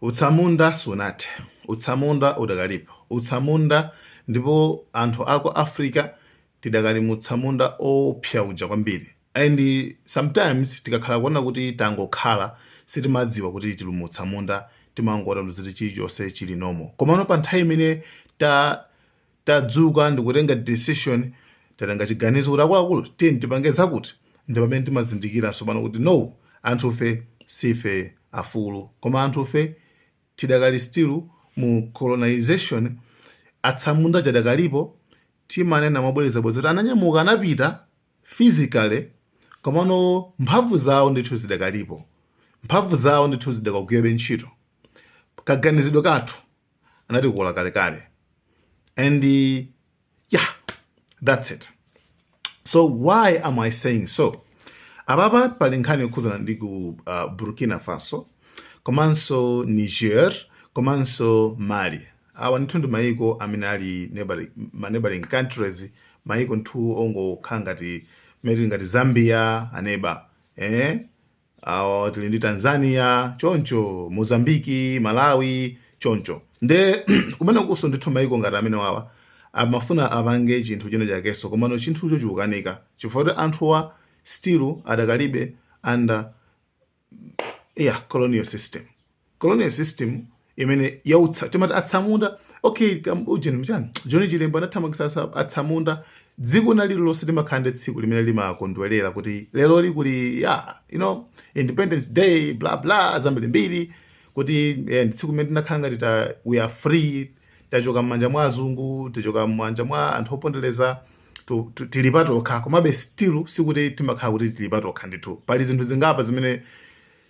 Utsamunda sunathe, utsamunda udakalipo, utsamunda. Ndipo anthu aku Africa tidakali mutsamunda opsa uja kwambiri. And sometimes tikakhala kuona kuti tangokhala, sitimadziwa kuti tili mutsamunda, timangoona kuti chilichonse chili normal. Komano pa nthawi imene tadzuka ndikutenga decision, tatenga chiganizo kuti akuluakulu, tiye tipange zakuti, ndi pamene timazindikira tsopano kuti no, anthufe sife afulu, koma anthufe tidakali still mu colonization. Atsamunda chadakalipo. Timanena mobwerezabwereza kuti ananyamuka, anapita physically, komano mphamvu zawo ndithu zidakalipo, mphamvu zawo ndithu zidakagwirabe ntchito. Kaganizidwe kathu anatikula kalekale. And yeah, that's it. So why am I saying so? Apapa pali nkhani yokhuzana ndi ku Burkina Faso, komanso Niger, komanso Mali. Awa ndithu ndi mayiko amene ali ma neighboring countries, mayiko ndithu ongokhala ngati mene ngati Zambia aneba, eh? Awa tili ndi Tanzania choncho, Mozambiki, Malawi choncho. Nde kumene kuso ndithu mayiko ngati amene wawa amafuna apange chinthu china chakenso, komano chinthucho chikukanika chifukwa kuti anthuwa still adakalibe under, yeah, colonial system, colonial system imene yautsa timati atsamunda. Okay, ujeni mchani, John Chilembwe anathamangitsa atsamunda. Dziko na lililonse limakhala ndi tsiku limene limakondwerera kuti lero likuli, yeah, Independence Day, bla bla, zambirimbiri, kuti ndi tsiku limene tinakhala ngati we are free, tachoka m'manja mwa azungu, tachoka m'manja mwa anthu opondereza, tili patokha. Komabe still sikuti timakhala kuti tili patokha ndithu. Pali zinthu zingapa zimene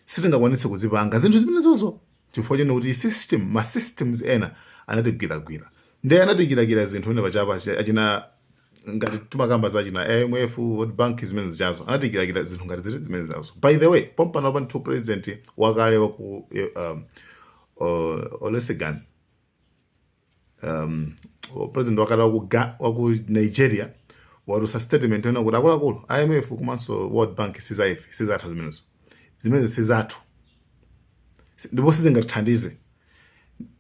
sitingakwanitse kuzipanga, zinthu zimenezozo, chifukwa chene kuti system, ma systems ena anatigwiragwira, ndi anatigwiragwira zinthu ene pachapa achina ngati timakamba za china IMF, World Bank, zimene zichazo, anatigwiragwira zinthu ngati ziti zimene zazo. By the way, pompano pa ndithu president wakale waku Olusegun, president wakale waku Nigeria walusa statement ena kuti akuluakulu, IMF komanso World Bank sizaife, sizathu zimenezo, zimenezo sizathu ndipo sizingatithandize.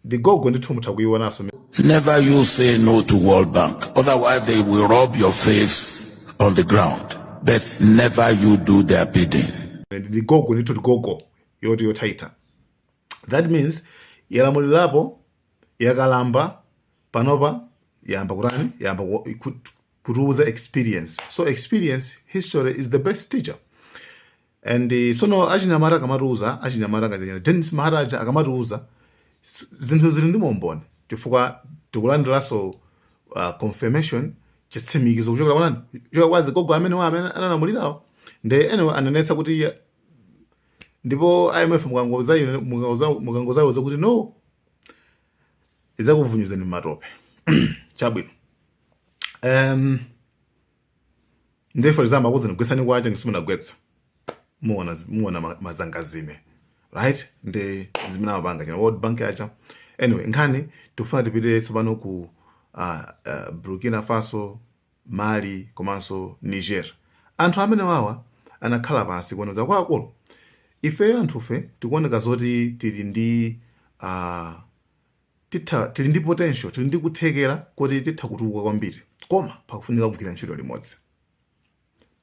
Ndigogo ndithu, mutha kuionanso. Never you say no to World Bank. Otherwise, they will rub your face on the ground. But never you do their bidding. Ndigogo ndithu, ndigogo yoti yothaitha. That means yalamulirapo, yakalamba, panopa yamba kutani? Yamba kutiuza experience. So experience, history is the best teacher. And sono achinyamata akamatiuza, achinyamata ngati Dennis Maharaja akamatiuza, zinthu zili ndi momboni, chifukwa tikulandiranso confirmation, chitsimikizo kuchokera kwa nani? Kuchokera kwa zigogo amene wa amene analamulirawo. Nde anyway, anenetsa kuti ndipo IMF mukangozaiuza kuti no, idzakuvunyuzani mmatope. Chabwino. Ndiye for example akuza nigwetsani kwacha, nisimunagwetsa, muona mazangazime, right? Ndi zimene amapanga china World Bank yacha. Anyway, nkhani tikufuna tipite tsopano ku Burkina Faso, Mali komanso Niger. Anthu amene wawa anakhala pansi kuoneza akuluakulu, ifeyo anthufe tikuoneka zoti tili ndi titha, tili ndi potential, tili ndi kuthekera kuti titha kutukuka kwambiri, koma pakufunika kugwira ntchito limodzi,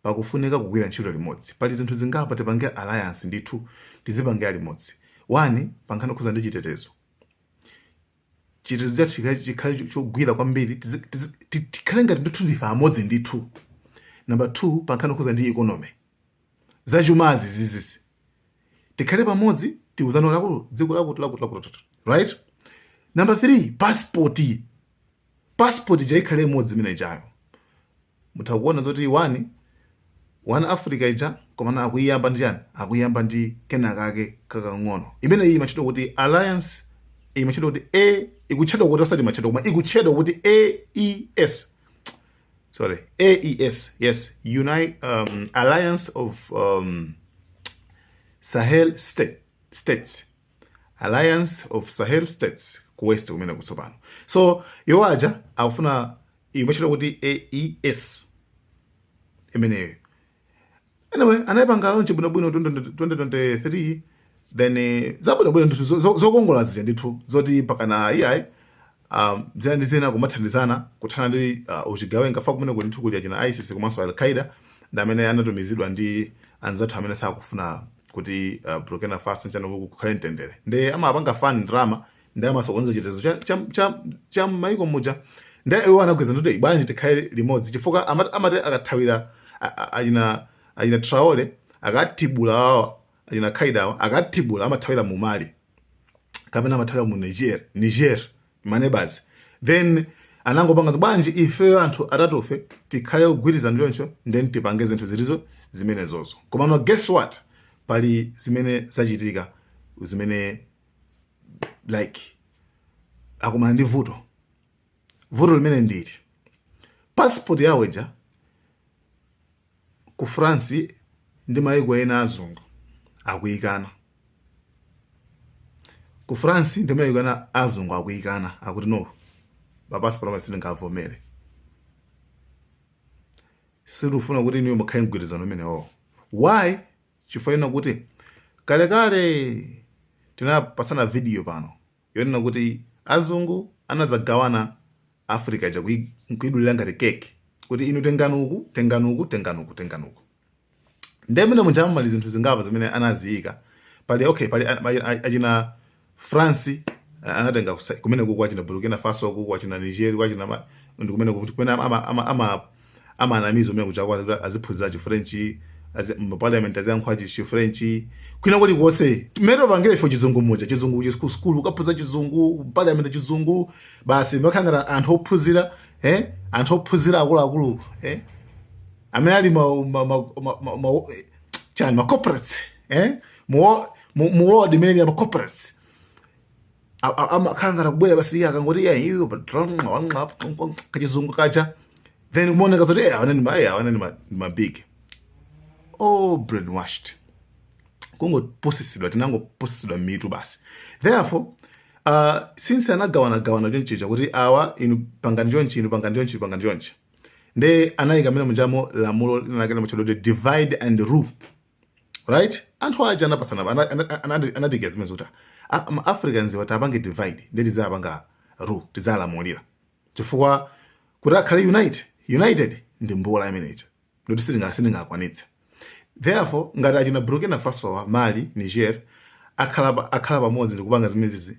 pakufunika kugwira ntchito limodzi. Pali zinthu zingapa tipange alliance ndithu, tizipangira limodzi. One, pankhani okhuza ndi chitetezo, chitetezo chathu chikhale chogwira kwambiri, tikhale ngati ndithu ndife amodzi ndithu. Number two, pankhani okhuza ndi economy, zachumazi zizizi, tikhale pamodzi, tiuzane lakulu dziko lakuti lakuti lakuti, right? Number three, passport, passport ija ikhale imodzi imene ijayo. Mutha kuona zoti one, one Africa ija, komana akuyiyamba ndi chani? Akuyiyamba ndi kenakake kakang'ono imene iyi imachedwa kuti alliance, imachedwa kuti a ikutchedwa kuti, osati imachedwa, koma ikutchedwa kuti AES, sorry, AES, yes, Unite, Alliance of Sahel States, Alliance of Sahel States, ku west kumene kutsopano. So iwo aja akufuna imachedwa kuti AES imeneyo. Anyway, anayipanga launch bwinobwino 2023. Then zabwinobwino ndithu, zokongola zija ndithu, zoti mpakana iyayi, zina ndi zina, kumathandizana kuthana ndi uchigawenga fa kumene kuli ndithu kuli achina ISIS komanso Al Qaeda, ndi amene anatumizidwa ndi anzathu amene sakufuna kuti Burkina Faso nchano kukhale mtendere, ndi amapanga fund ndalama ndi amasokoneza chitetezo cha maiko muja. Ndi iwo anagwirizana kuti bwanji tikhale limodzi, chifukwa amati akathawira achina Traore, akatibula awa achina Qaeda awa, akatibula amathawira mu Mali kapena amathawira mu Niger, ma neighbors. Then anangopanga bwanji ifeyo anthu atatufe tikhale kugwirizana choncho, then tipange zinthu zilizo zimenezozo. Komano guess what? Pali zimene zachitika zimene like akumana ndi vuto. Vuto limene nditi passport yawo ija ku France ndi maiko ena azungu akuyikana. Ku France ndi maiko ena azungu akuyikana, akuti no, mapassport amene sindingavomere, sitifuna kuti inuyo mukhale mgwirizano umenewo. Why? Chifukwa ina kuti kalekale tinapasana video pano yonena kuti azungu anazagawana Africa ija kuidulira ngati keke, kuti inu tengani uku, tengani uku, tengani uku, tengani uku. Ndemene muja mali zinthu zingapa zimene anaziyika pali, okay, pali achina France anatenga kumene kuku achina Burkina Faso, kuku achina Niger, ku achina ndi kumene kumene ama anamiza kumene kuja kwa aziphunzira Chifrench, mu parliament aziyankhula Chifrench, kwina kulikonse mmene topangire ifo Chizungu muja, Chizungu ku school ukaphunzira Chizungu, parliament Chizungu basi, makhala anthu ophunzira, anthu ophunzira akuluakulu, amene ali ma chani, ma corporates, mu world imene ya ma corporates, amakhala ngati kubwera basi, iye akangoti iye iyo kachizungu kaja, then kumaoneka zoti awana ni ma big, all brainwashed, kungopusitsidwa, tinangopusitsidwa mitu basi. Therefore since anagawanagawana chonchicha kuti awa inu pangani chonchi, inu pangani chonchi, pangani chonchi, nde anayika amene munjamo lamulo linalake limachedwa kuti divide and rule, right? Anthu aja anapasana, anadikira zimene zoti ma Africans wati apange divide, ndi tizapanga rule, tizalamulira, chifukwa kuti akhale united ndi mbola imeneja ndoti sitingakwanitse. Therefore ngati achina Burkina Faso wa Mali, Niger akhala pamodzi ndikupanga zimenezi,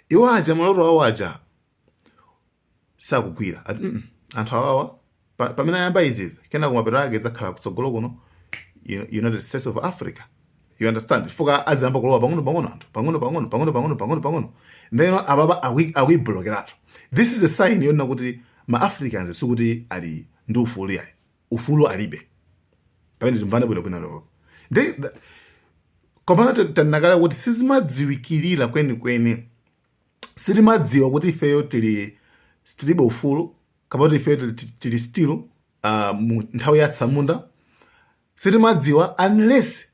iwo aja maloto awo aja sakugwira. Ati, anthu awawa pamene ayamba izi, kena kumapeto ake zakhala kutsogolo kuno United States of Africa, you understand? Chifukwa aziyamba kulowa pang'ono pang'ono anthu, pang'ono pang'ono, pang'ono pang'ono, pang'ono pang'ono, then ababa akuiblokeratu. This is a sign yonena kuti ma Africans sikuti ali ndi ufulu yayi, ufulu alibe. Pamene timvane bwinobwino ndi komano tanakala kuti sizimadziwikirira kwenikweni, sitimadziwa kuti ifeyo tilibe ufulu kapena kuti ifeyo tili still mu nthawi ya tsamunda. Sitimadziwa unless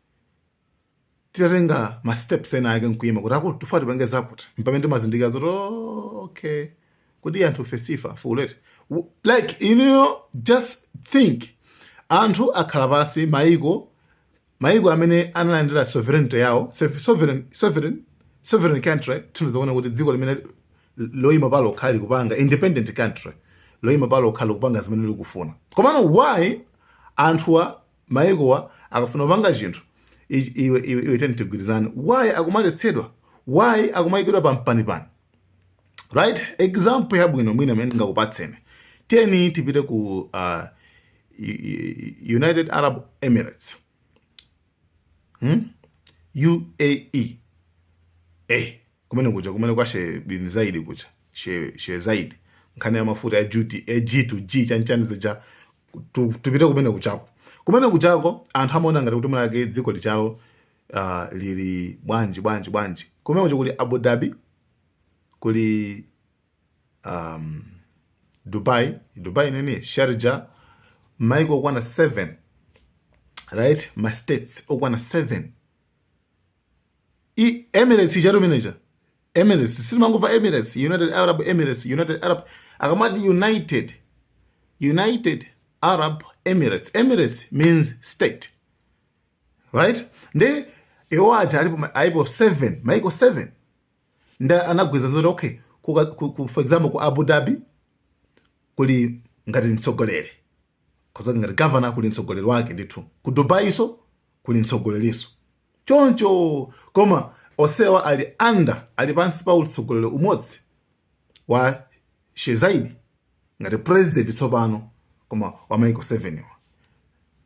titatenga ma steps ena ake nkuyima kuti akulu tifuna tipange zakuti, mpamene timazindikira zoti, oh, okay, kuti anthu ife sife afulu eti. Like just think, anthu akhala pasi, maiko amene analandira sovereignty yawo, sovereign country, tinazoona kuti dziko limene loyima palo khali kupanga independent country, loyima palo khali kupanga zimene likufuna. Komano why anthuwa, maikowa akafuna kupanga chinthu, iwe teni tigwirizane, why akumaletsedwa? Why akumayikidwa pampanipani? Right, example yabwino mwina imene ndingakupatseni, tiyeni tipite ku United Arab Emirates, UAE, kumene kuja, kumene kwa Sheikh bin Zayed kuja, Sheikh Zayed, nkhani ya mafuta ya juti ya G to G chanchani zija. Tupite kumene kuchako. Kumene kuchako anthu amaona ngati kuti mwake dziko lichalo lili bwanji bwanji bwanji. Kumene kuja kuli Abu Dhabi, kuli Dubai, Dubai nini, Sharjah, maiko okwana 7, right? Ma states okwana 7. I Emirates ichatu manager Emirates, sitimangomva Emirates, United Arab Emirates, United Arab, akamati United Arab Emirates, Emirates means state, right? Ndi Iwo aja alipo alipo 7, maiko 7, nda anagwiza zoti okay, for example, ku Abu Dhabi kuli ngati mtsogoleri, kozake ngati governor, kuli mtsogoleri wake ndithu. Ku Dubaiso kuli mtsogoleriso choncho, koma osewa ali under, ali pansi pa utsogoleri umodzi wa Sheikh Zayed ngati president tsopano, koma wa maiko 7 iwa.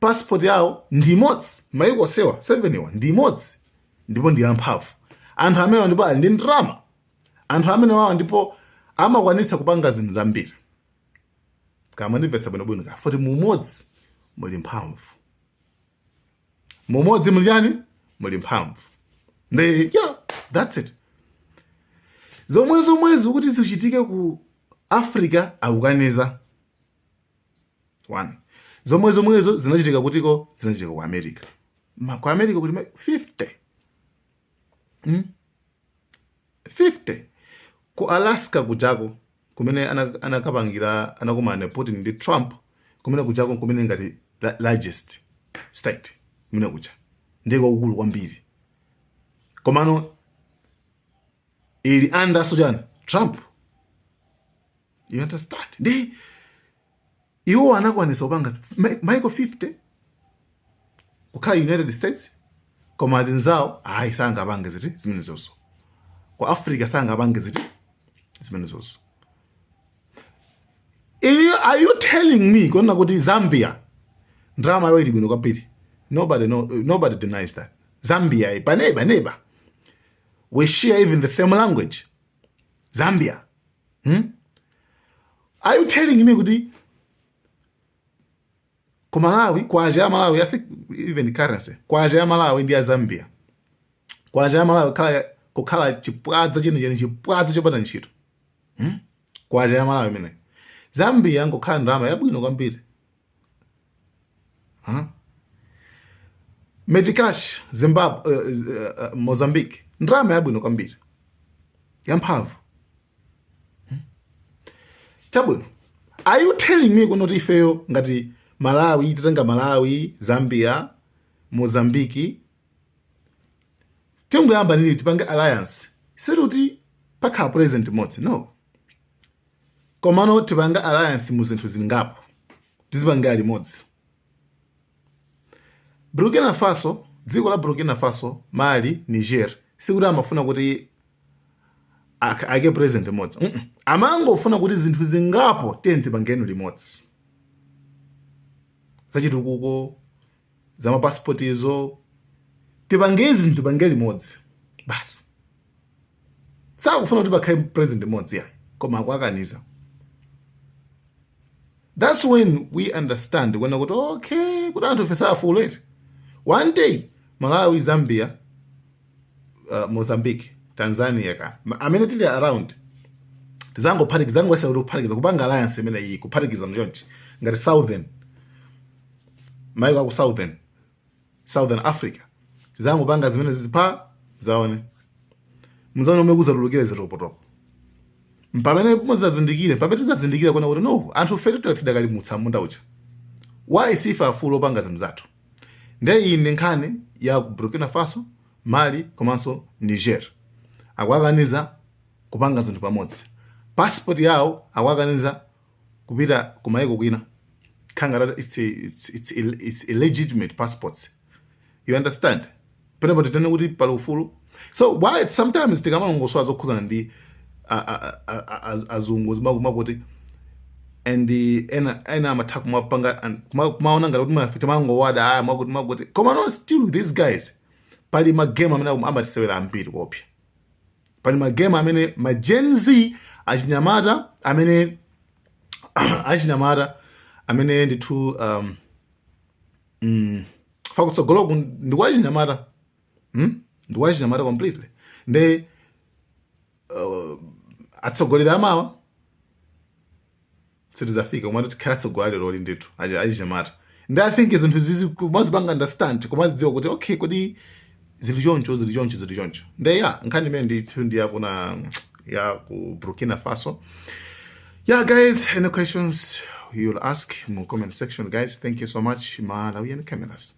Passport yawo ndi imodzi, maiko osewa 7 iwa ndi imodzi, ndipo ndi amphamvu anthu amenewa, ndipo ali ndi ndalama anthu amenewawa, ndipo amakwanitsa kupanga zinthu zambiri. Kama ndimvetsa bwinobwino ka foti mumodzi muli mphamvu, mumodzi muli chani? Muli mphamvu. Ndi yeah, that's it. Zomwe zomwezo kuti zichitike ku Africa akukaniza. One, zomwe zomwezo zinachitika kutiko? Zinachitika ku America. Ku America kuli 50, 50. Ku Alaska kujako kumene anakapangira, anakumana Putin ndi Trump, kumene kujako kumene ngati largest state, kumene kuja ndiko kukulu kwambiri, komano ili under so chani? Trump. You understand? Ndi iwo anakwanisa kupanga maiko 50 kukhala United States, koma azinzawo ayi, sangapange ziti zimenezozo. Ku Africa sangapange ziti zimenezozo. Are you telling me kuona kuti Zambia ndalama yawo ili bwino kwambiri? Nobody, no, nobody denies that. Zambia paneba neba, we share even the same language. Zambia, Are you telling me kuti ku Malawi kwacha ya Malawi, I think even currency, kwacha ya Malawi ndi ya Zambia, kwacha ya Malawi kukhala chipwadza chenicheni, chipwadza chopanda ntchito, Kwacha ya Malawi imene Zambia ngokhala ndalama yabwino kwambiri, huh? Meticash, Zimbabwe, Mozambique, ndalama yabwino kwambiri, yamphamvu. Chabwino, are you telling me kunoti ifeyo ngati Malawi, titenga Malawi, Zambia, Mozambiki, tingoyamba nili tipange alliance, sikuti pakhala president mmodzi, no, komano tipange alliance mu zinthu zingapo, tizipange limodzi? Burkina Faso, dziko la Burkina Faso, Mali, Niger, sikuti amafuna kuti ake president mmodzi. Amangofuna kuti zinthu zingapo tiye tipangeni limodzi, zachitukuko, zamapasipotizo, tipange zinthu, tipange limodzi basi. Sakufuna kuti pakhale president mmodzi yayi, koma akuakaniza. That's when we understand kuona kuti okay, kuti anthu ife safulu eti. One day Malawi, Zambia, Mozambique, Tanzania, ka amene tili around, tizangophatikiza, zangoyesa kuti kuphatikiza, kupanga alliance imene iyi, kuphatikiza mchonchi ngati southern, maiko aku Southern Africa, tizangopanga zimene zipa zaone, muzaone omwe kuzatulukire zitopotopo. Mpamene muzazindikire, pamene tizazindikire kuona kuti no, anthu fe tidakalimutsa munda uja, why sife afulu opanga zinthu zathu? Nde iyi ndi nkhani ya ku Burkina Faso, Mali komanso Niger. Akuakaniza kupanga zinthu pamodzi, passport yawo akuakaniza kupita kumayiko kwina, khanga it's illegitimate passports. You understand? Penepo titene kuti pali ufulu. So why sometimes tikamalongosola zokhuzana ndi azungu zimakuti and ena amatha kumapanga kumaona ngati kuti mafe timangowada aya mwakuti mwakuti, koma no, still these guys, pali magame amene amatisewera ambiri kopya. Pali magame amene ma Gen Z, achinyamata amene ndithu fakutsogoloku ndikwachinyamata, Ndikwachinyamata completely. Nde atsogoleri amawa sitizafika, komatu tikhala atsogoleri loli ndithu achinyamata. Ndi I think zinthu zizi kumazipanga understand, kumazidziwa kuti okay, kodi zili choncho, zili choncho, zili choncho. Nde ya nkhani imene ndithu ndi yakuna ya ku Burkina Faso. Yeah guys, any questions you'll ask mu comment section. Guys, thank you so much. Malawian Cameras.